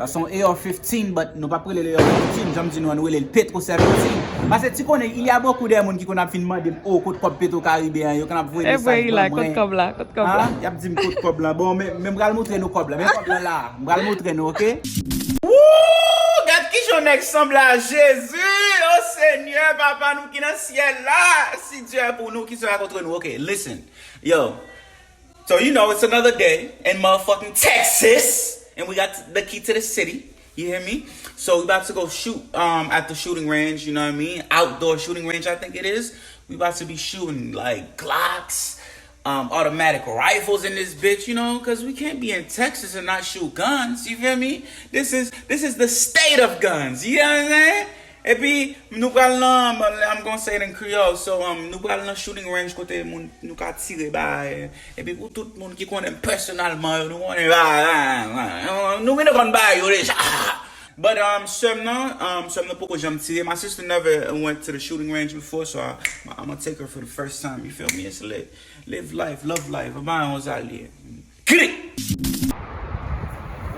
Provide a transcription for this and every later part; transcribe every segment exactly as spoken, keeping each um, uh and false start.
Se yon A R fifteen, but nou p ap rele l A R fifteen, jan m di nou an, nou rele l Petro seventeen. Paske ti konnen, il y a beaucoup de moun ki konn ap vin mande m, "Oh, kot kòb Petro Caribe an?" Yo konn ap voye mesaj ban mwen. Kot kòb la? Kot kòb la? Y ap di m kot kòb la. Bon, men, men m pral montre nou kòb la. Men kòb la la. M pral montre nou, oke? Woo! Gad kijan nèg sanble a Jezi! O Senyè, Papa nou ki nan syèl la! Si Dye pou nou, ki sera contre nous? Oke, listen. Yo, so you know it's another day in motherfucking Texas, and we got the key to the city. You hear me? So we about to go shoot um at the shooting range. You know what I mean? Outdoor shooting range, I think it is. We about to be shooting like Glocks, um, automatic rifles in this bitch. You know, because we can't be in Texas and not shoot guns. You feel me? This is this is the state of guns. You know what I'm saying? Epi, nou pral nan, I'm gonna say it in Creole, so, um, nou pral nan shooting range kote moun, nou ka tire bagay. Epi pou tout moun ki konnen m pèsonèlman yo, nou konnen bagay, nou gentan konn bagay yo deja. But, um, sè m nan, um, sè m nan poko janm tire. My sister never went to the shooting range before, so I, I'm gonna take her for the first time, you feel me? It's lit. Live life, love life, anba yon zalye. Get it!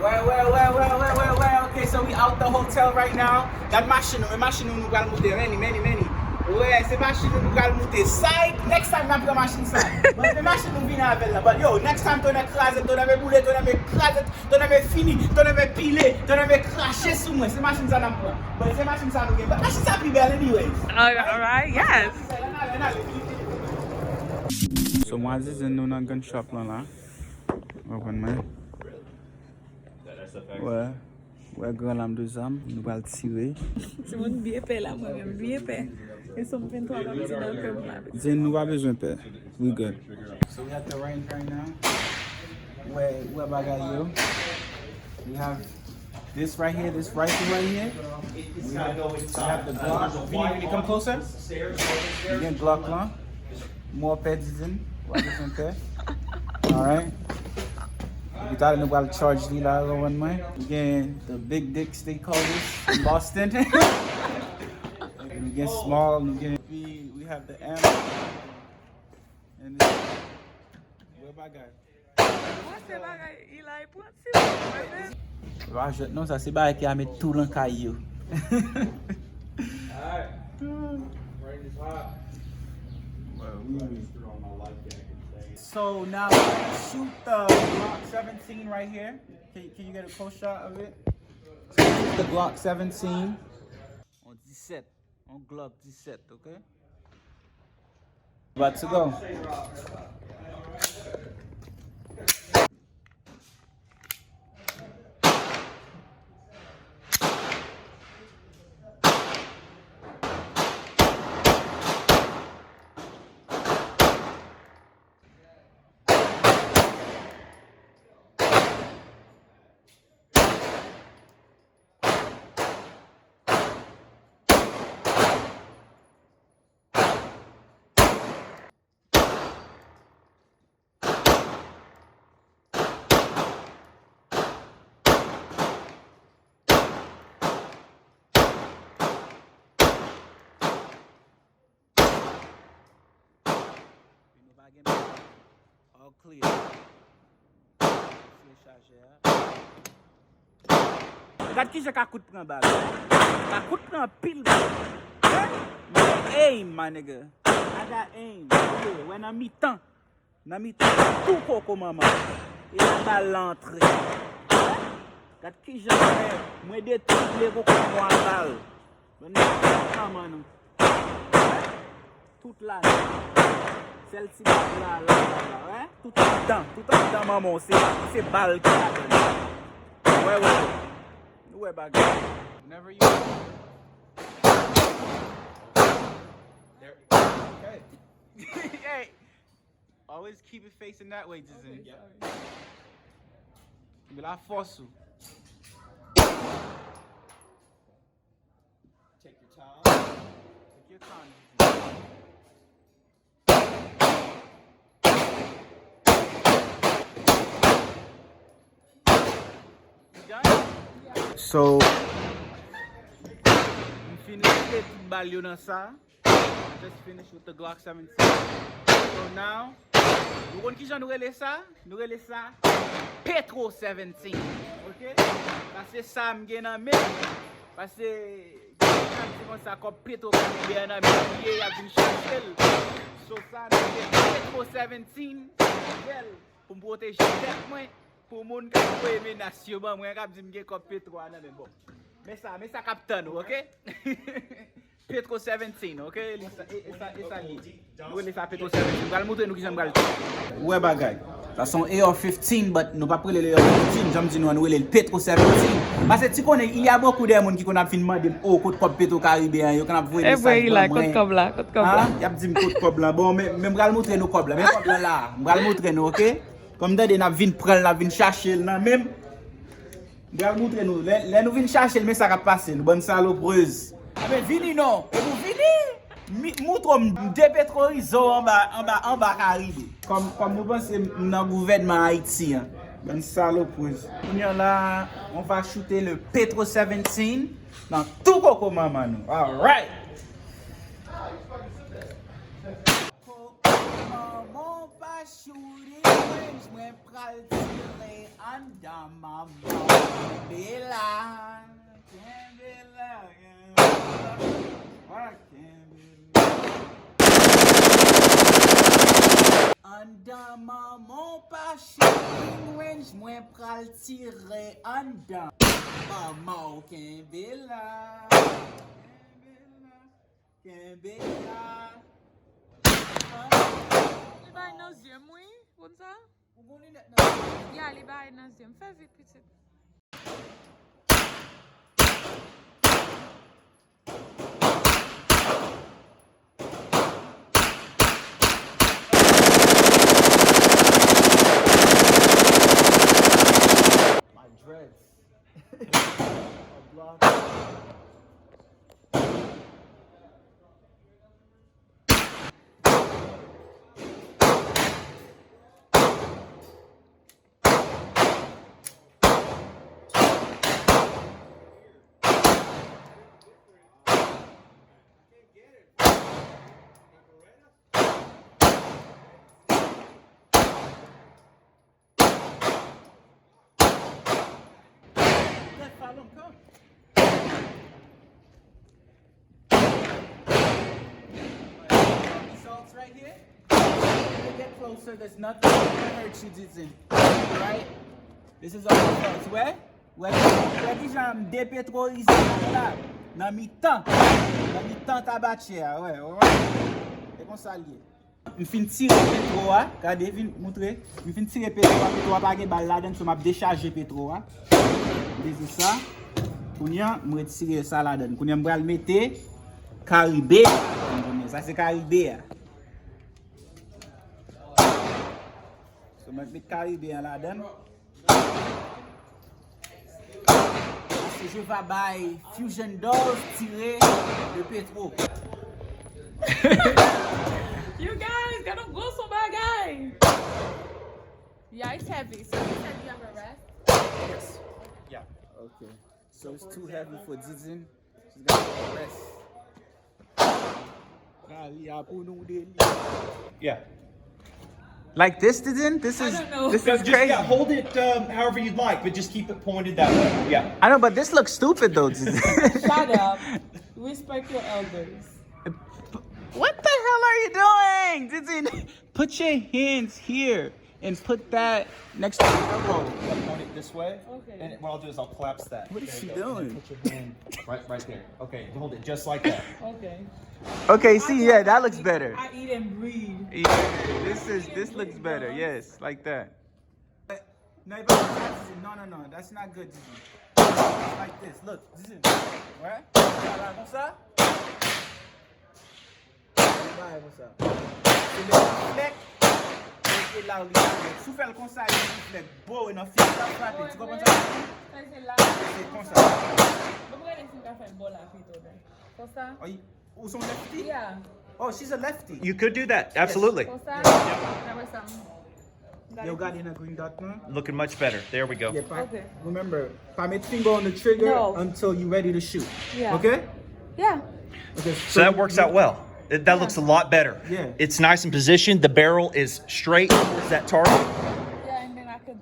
Wè, wè, wè, wè, wè, wè, wè. Okay, so we out the hotel right now. Gad machin nou, men machin nou nou pral moute. Meni, meni, meni. Wè, se machin nou nou pral moute. Sa, next time n ap pran machin sa. Bon, men machin nou vini avè l la. But yo, next time, tonnè kraze, tonnè men boule, tonnè men kraze, tonnè men fini, tonnè men pile, tonnè men krache sou mwen. Se machin sa n ap pran. But se machin sa nou gen. But machin sa pi bèl, anyways. Alright, yes. So, mwen a zizen nou nan gun shop lan la. Ou konprann mwen? Wè, wè gran lam de zam, nou pral tire. Timoun byen pè la, mwen menm, byen pè. E sòm venntwa m ap di nan kè m la. Zen, nou pa bezwen pè. We good. So we at the range right now. Wè, wè bagay yo. We have this right here, this rifle right here. We have, we have the Glock. Vini, vini, come closer. Nou gen Glock lan. Mwen pè dizen. Wè dizen pè. Alright. Epi talè nou pral charge li la, ou konprann mwen. Nou gen the big dicks, they call this in Boston. Nou gen small, nou gen, we, we have the M. And this, wè bagay. Mwen se bagay, Eli pran ti moun mwen menm. Pa jwèt non, sa se bagay ki a met tou lan kay yo. Wè, wi, wi. So now we're gonna shoot the Glock seventeen right here. Can, can you get a close shot of it? So this is the Glock seventeen. On disèt. On Glock disèt, ok? About to go. Epi nou pa gen pè. All clear. Fè chajè a. Gad kijan Kakout pran bal. Kakout pran anpil bal. Hein? Mwen aim, my nigga. I got aim. Yeah, wè nan mitan. Nan mitan tou koko manman. E la bal la antre. Gad kijan mwen, mwen detouble koko mwen a bal. Bann nèg manman nou. Tout la. Sèl ti bal la, la, la, la, wè? Tout andan, tout andan manman w, se, se bal ki ladan. Wè, wè, wè. Nou wè bagay. Whenever you There. Okay. Hey. Always keep it facing that way, Jizen. Okay, sorry. Kenbe la fòs ou. Take your time. Take your time, Jizen. You done? So, m fin rete tout bal yo nan sa. I just finished with the Glock seventeen. So now, nou konn kijan nou rele sa? Nou rele sa Petro seventeen. Ok? Sa se sa m gen nan men. Paske, gen moun k ap di konsa, kòb Petro ka rive an nan men li ye, y ap vin chache l. So sa, nou gen Petro seventeen, bèl, pou m pwoteje tèt mwen, pou moun k ap voye menas yo ban mwen, k ap di m gen kòb Petro a nan men. Bon, men sa, men sa k ap tann ou, ok? Petro seventeen, ok? Li sa, e, e sa, e sa li ye. Nou rele sa Petro seventeen. M pral montre nou kijan m pral fè. Ou wè bagay. Sa se yon A R fifteen, but nou p ap rele l A R fifteen. Jan m di nou an, nou rele l Petro seventeen. Paske ti konnen, il y a beaucoup de moun ki konn ap vin mande m, "Oh, kot kòb Petro Karibe an?" Yo konn ap voye mesaj ban mwen. Kot kòb la, kot kòb la. Ah, y ap di m kot kòb la. Bon, men, men m pral montre nou kòb la. Men kòb la la. M pral montre nou, ok? Kòm tande, n ap vin pran l, n ap vin chache l nan men m. M pral montre nou. Lè, lè nou vin chache l, men sa k ap pase, nou bann saloprez. Enben, vini non. Epi w vini, mi, montre w m depetrolize w anba, anba, anba Karibe. Kòm, kòm nou panse m nan gouvènman Ayiti an. Bann saloprez. Kounye a la, on va shooter le Petro seventeen nan tou koko manman nou. Alright! Koko manman pa shooting range, mwen pral tire anndan manman. Kenbe la, kenbe la, kenbe la, kenbe la. Anndan manman pa shooting range, mwen pral tire anndan manman, kenbe la, kenbe la. Kenbe la. Li bay nan zye m, wi. Konn sa? Ou gon linèt nan zye w? Ya, li bay nan zye m. Fè vit, pitit. My dreads. A block. That follow, come. These salts right here. When you get closer, there's nothing gonna hurt you, Dizzy. Right? This is all the salts. Wè? Wè, wè kijan m depetrolize la. Nan mitan. Nan mitan tabatchè a, wè, wè. E konsa l ye. M fin tire petwo a, gade, vin moutre. M fin tire petwo a, petwo a pa gen bal ladann, so m ap dechaje petwo a. M peze sa. Kounye a, m retire sa ladann. Kounye a, m pral mete karibe. Sa se karibe a. So, m ap met karibe a ladann. Paske je va bay Fusion Dolls tire de petwo. You guys, gade yon gwo son bagay. Yeah, it's heavy. So you said you have a rest? Yes. Yeah. Okay. So it's too heavy for Dizin. She's got a rest. Kari a pou nou deli. Yeah. Like this, Dizin? This is, I don't know. This is just, crazy. Yeah, hold it, um, however you'd like, but just keep it pointed that way. Yeah. I know, but this looks stupid though, Dizin. Shut up. Respect your elders. What the hell are you doing, Dizin? Put your hands here and put that next to your elbow. Point it this way. Okay. And what I'll do is I'll collapse that. What is she doing? There you go. And then put your hand right, right there. Okay, hold it just like that. Okay. Okay, see, yeah, that looks better. I eat and breathe. Yeah, this is, this looks better. Yes, like that. No, no, no, that's not good, Dizin. Like this. Look, Dizin. Right? Konsa. Li bay konsa. Se le reflèk, mete la ou li reflèk. Si w fè l konsa, li reflèk bo nan figi l ap frape. Tu comprends ça? Se konsa. Bon, gade si m ka fè l bò la pito, ben. Konsa? Are you, ou son lefty? Yeah. Oh, she's a lefty. You could do that. Absolutely. Konsa? Yeah. Apre sa, m Yo, gade nan green dot lan. Looking much better. There we go. Yeah, pa, okay. Remember, pa met finger on the trigger, no, until you ready to shoot. Yeah. Okay? Yeah. Okay, so that works out well. It, that looks a lot better. Yeah. It's nice and positioned. The barrel is straight towards that target. Yeah, and then I could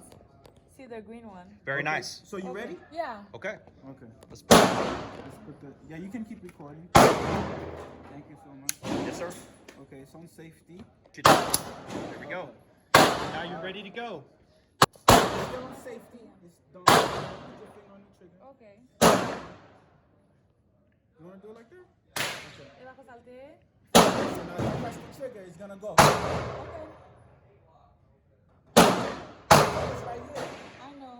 The green one. Very nice. So you ready? Yeah. Okay. Okay. Let's put Let's put the. Yeah, you can keep recording. Thank you so much. Yes, sir. Okay, so on safety. There we go. Now you're ready to go. Still on safety. Just don't put your finger on the trigger. Okay. You want to do it like that? E pa konsa l te ye? So now you press the trigger, it's gonna go. Okay. It's right here. I know.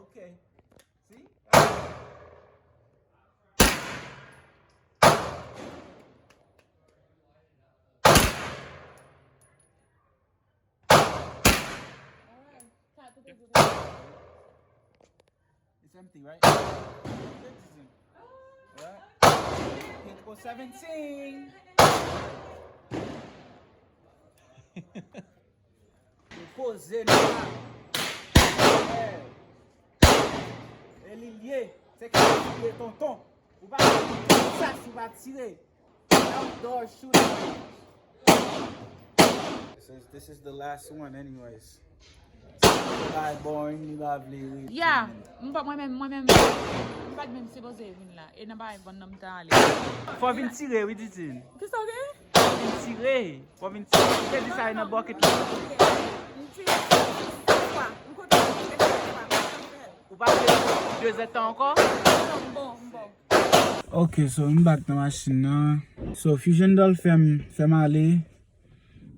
Okay. See? Alright. Tap it. It's empty, right? Right? Hit for seventeen. Poze nou la. E li l ye. Se ki li ye, tonton. Ou pa sa si ou pa tire. Outdoor shooting. This is, this is the last one, anyways. Li pa boring, li pa vle ri. Yeah, m pa mwen menm, mwen menm, m pa t menm sipoze vin la. E nan bagay vann nan m ta ale. Fò vin tire, wi, Titine. Kisa w gen? Fò vin tire. Fò vin tire. Ou te di sa e nan bucket la. M tire sèt fwa. M konte m tire sèt fwa. Ou pa vle de zèdtan ankò? Non, m bon, m bon. Ok, so m back nan machin nan. So Fusion Doll fè m, fè m ale.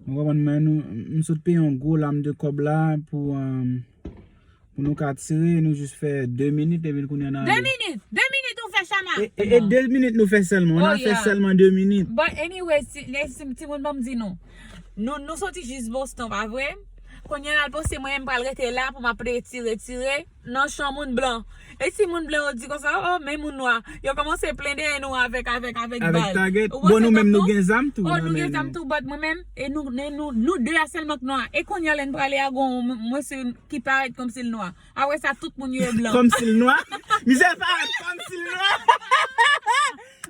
Nou konprann mwen, nou, m sot peye yon gwo lam de kòb la pou, um, pou nou ka tire. Nou jis fè de minit epi kounye a n a De minit! De minit ou fè, Chama! E, e, e de minit nou fè sèlman. Nou fè sèlman de minit. But anyway, si, si, timoun, ban m di nou. Nou, nou soti jis Boston, pa vre? Kounye a l al panse mwen menm pral rete la pou m ap retire, tire nan chan moun blan. E si moun blan yo di konsa, oh, men moun nwa. Yo kòmanse plen dèyè nou avèk, avèk, avèk bal. Avèk target. Bon, nou menm nou gen zam tou. Oh, nou gen zam tou, but mwen menm, e nou, e nou, nou de a sèlman k nwa. E kounye a lè n prale a gon, mwen se ki parèt kòmsi l nwa. Apre sa, tout moun yo blan. Kòmsi l nwa. Misye parèt kòmsi l nwa.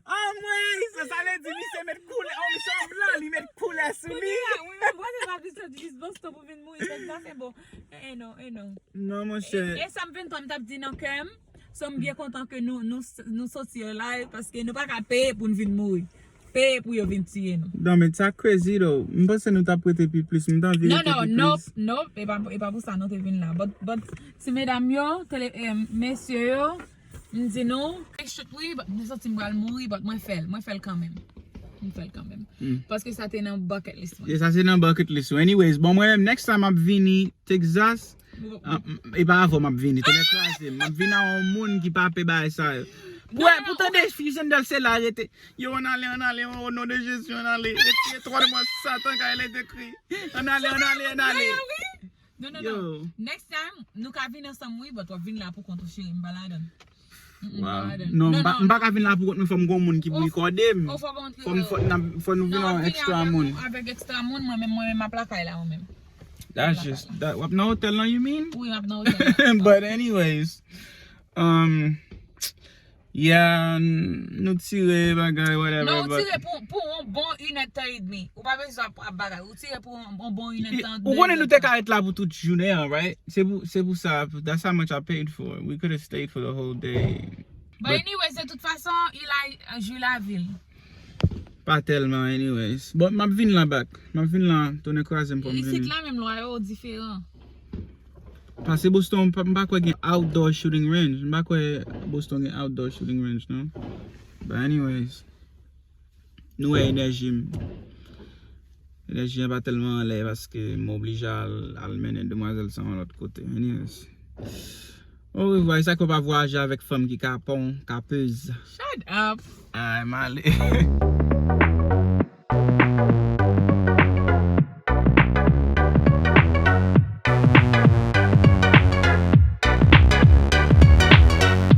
Anmwey, se sa vle di, misye met koulè. Oh, misye an blan, li met koulè sou li. Wi, men mwen se pa vin soti jis Boston pou vin mouri, bagay sa se bon. E non, e non. Non, monchè. E sa m vin tan m t ap di nan kè m, so m byen kontan ke nou, nou, nou soti an live, paske nou pa ka peye pou n vin mouri. Peye pou yo vin tiye nou. Non, men sa crazy though. M panse nou t ap rete pi plis, m t anvi Non, rete non, pi non, plis. non, e pa, e pa pou sa nou te vin la. But, but, ti medam yo, tele, em, mesye yo, m di nou, e shoot wi, but mwen santi m pral mouri, but mwen fè l, mwen fè l kanmenm. Mwen fè l kanmenm. Paske sa te nan bucket list mwen. E sa se nan bucket list ou. Anyways, bon, mwen menm, next time m ap vini Texas, ah, m- e pa avè w m ap vini, tonnè kraze m. M ap vini a yon moun ki pa pè bagay sa yo. Pou, pou tande Fusion Doll se la rete. Yo, ann ale, ann ale, o non de Jezi, ann ale. Retire twa demwazèl Satan kay lè dekri. Ann ale, ann ale, ann ale. Non, non, Yo. non. Next time, nou ka vin ansanm, wi, but w ap vin la pou kont ou, cheri, m pa ladan. Mm, mm, m pa Wow. ladan. Non, m pa- m pa ka vin la pou kont mwen, fò m gon moun ki pou rekòde m. Ou fò kontre Fò m, fò n ap- fò nou vin Non, an vini extra avèk moun. Ou, avèk extra moun, mwen menm, mwen menm, m ap lakay la, mwen menm. That's just, that, w ap nan otèl lan, you mean? Wi, m ap nan otèl la. But anyways, um, yeah, n- nou tire bagay, whatever, Non, ou but tire pou, pou yon bon inèdtan edmi. Ou pa bezwen ap, ap bagay. Ou tire pou yon, yon bon inèdtan. Ou konnen nou te ka ret la pou tout jounen an, right? Se pou, se pou sa, that's how much I paid for. We could have stayed for the whole day. But anyways, de tout fason, il a, euh, jwi lavil. Pa tèlman, anyways. But m ap vin la back. M ap vin la, tonnè kraze m fò m Isit vini. La menm, lwa yo diferan. Paske Boston, m pa, m pa kwè gen outdoor shooting range. M pa kwè Boston gen outdoor shooting range, non. But anyways, nou wè enèji m. Enèji an pa tèlman anlè paske m oblije al, al mennen demwazèl sa yon lòt kote. Anyways. Orevwa, e sa k fè w pa vwayaje avèk fanm ki kapon, kapeuz. Shut up. Ay, m ale.